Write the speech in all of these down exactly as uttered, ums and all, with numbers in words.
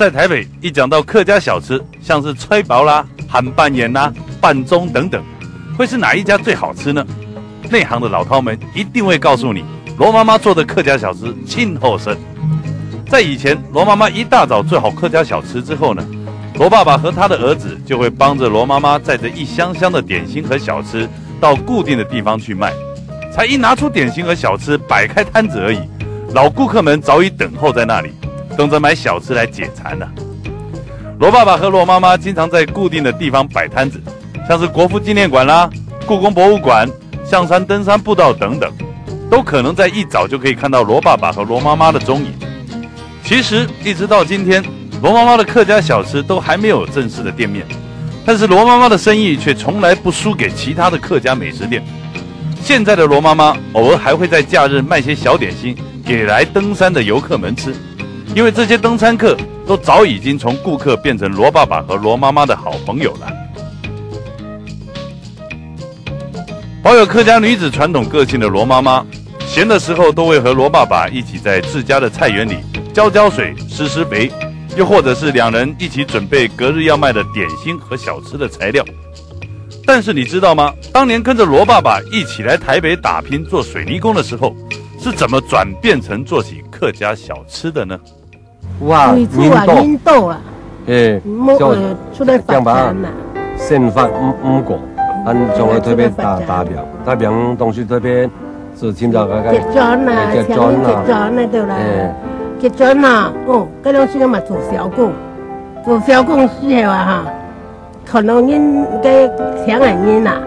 在台北，一讲到客家小吃，像是菜包啦、鹹粄圓啦、粄粽等等，会是哪一家最好吃呢？内行的老饕们一定会告诉你，罗妈妈做的客家小吃尽好吃。在以前，罗妈妈一大早做好客家小吃之后呢，罗爸爸和他的儿子就会帮着罗妈妈载着一箱箱的点心和小吃到固定的地方去卖。才一拿出点心和小吃，摆开摊子而已，老顾客们早已等候在那里，等着买小吃来解馋了。罗爸爸和罗妈妈经常在固定的地方摆摊子，像是国父纪念馆啦、故宫博物馆、象山登山步道等等，都可能在一早就可以看到罗爸爸和罗妈妈的踪影。其实一直到今天，罗妈妈的客家小吃都还没有正式的店面，但是罗妈妈的生意却从来不输给其他的客家美食店。现在的罗妈妈偶尔还会在假日卖些小点心给来登山的游客们吃，因为这些登山客都早已经从顾客变成罗爸爸和罗妈妈的好朋友了。保有客家女子传统个性的罗妈妈，闲的时候都会和罗爸爸一起在自家的菜园里浇浇水、施施肥，又或者是两人一起准备隔日要卖的点心和小吃的材料。但是你知道吗？当年跟着罗爸爸一起来台北打拼做水泥工的时候，是怎么转变成做起客家小吃的呢？哇，位置啊，人多。人多啊。嘿，像，呃，出来发展啊。生活毋，毋過，恁像个特別打，打拚，打拚東西特別是尋找个，結磚啊，嘿，結磚啊。像你結磚啊，對啦。嘿。結磚啊，哦，該種時間嘛做小工，做小工時候啊，哈，看到人个請个人啊，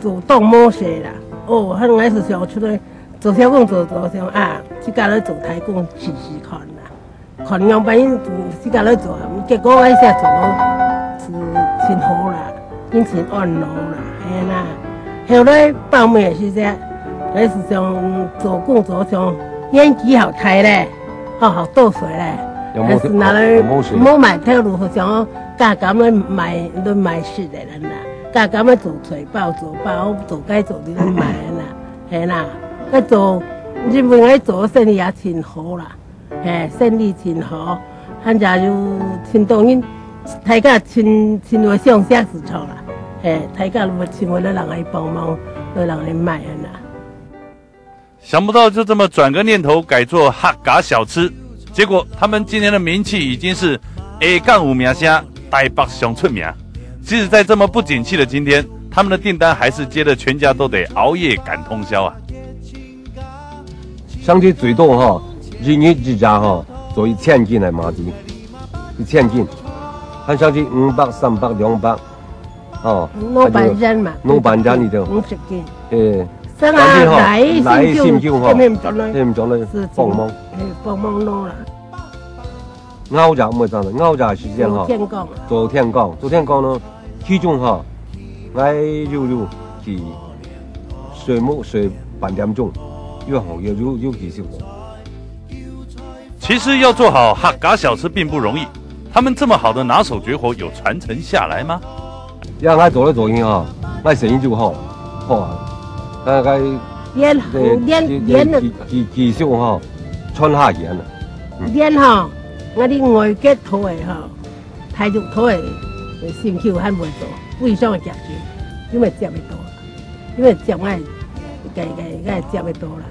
做當無事啦，哦，還係想出來 做小工做做想啊，自家來做大工試試看啦。看樣般自家來做，結果𠊎寫做到是真好啦，人真安樂啦，係啦。後來報名个時節，𠊎係想做工做想年紀好大咧，好好多歲咧，有無，還係拿來有無水？無買頭路，想講加減來買，來買食个人啦，加減來做菜包、做包、做雞做你來買啦。 係啦，該做，因為𠊎做生理也真好啦，嘿，生理真好，還也有真多人，大家真，真會相惜就著啦，嘿，大家有尋个人來幫忙，有人來買啦。想不到就这么转个念头改做客家小吃，结果他们今天的名气已经是下港有名声，台北上出名。即使在这么不景气的今天，他们的订单还是接得全家都得熬夜赶通宵啊。上次最多吼，一日一隻吼，做一千斤个麻糍，一千斤，還上次五百、三百、兩百，吼，老板人嘛，老板人一定。五十斤。嘿，上啊，但是吼，來來心就吼，根本轉來，根本轉來，是幫忙。嘿，幫忙弄啦。 熬夜毋會爭，熬夜時間吼，做天光啊。做天光，做天光呢，其中吼，𠊎有，有去睡目，睡半點鐘，有好，有，有，有去休息。其实要做好客家小吃并不容易，他们这么好的拿手绝活有传承下来吗？ 呀，𠊎做來做去吼，𠊎生意就好，好啊。大概練，這，練，這，練了。這技，技術吼，傳下去啊。嗯。練吼，𠊎等外國討个吼，大陸討个，心臼還袂做，非常个夾手，因為接會到，因為接𠊎，該，該，𠊎接會到啦。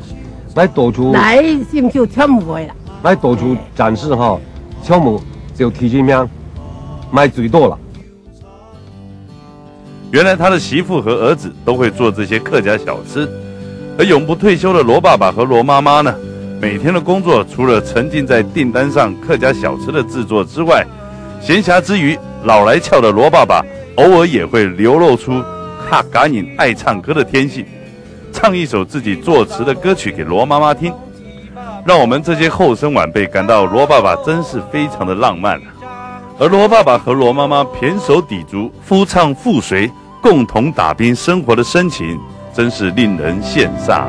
來到處，來心臼全部會啦。來到處展示吼，全部就第一名，賣最多啦。 原来他的媳妇和儿子都会做这些客家小吃，而永不退休的罗爸爸和罗妈妈呢，每天的工作除了沉浸在订单上客家小吃的制作之外，闲暇之余，老来俏的罗爸爸偶尔也会流露出客家人爱唱歌的天性，唱一首自己作词的歌曲给罗妈妈听，让我们这些后生晚辈感到罗爸爸真是非常的浪漫啊。 而罗爸爸和罗妈妈胼手抵足、夫唱妇随，共同打拼生活的深情，真是令人羡煞。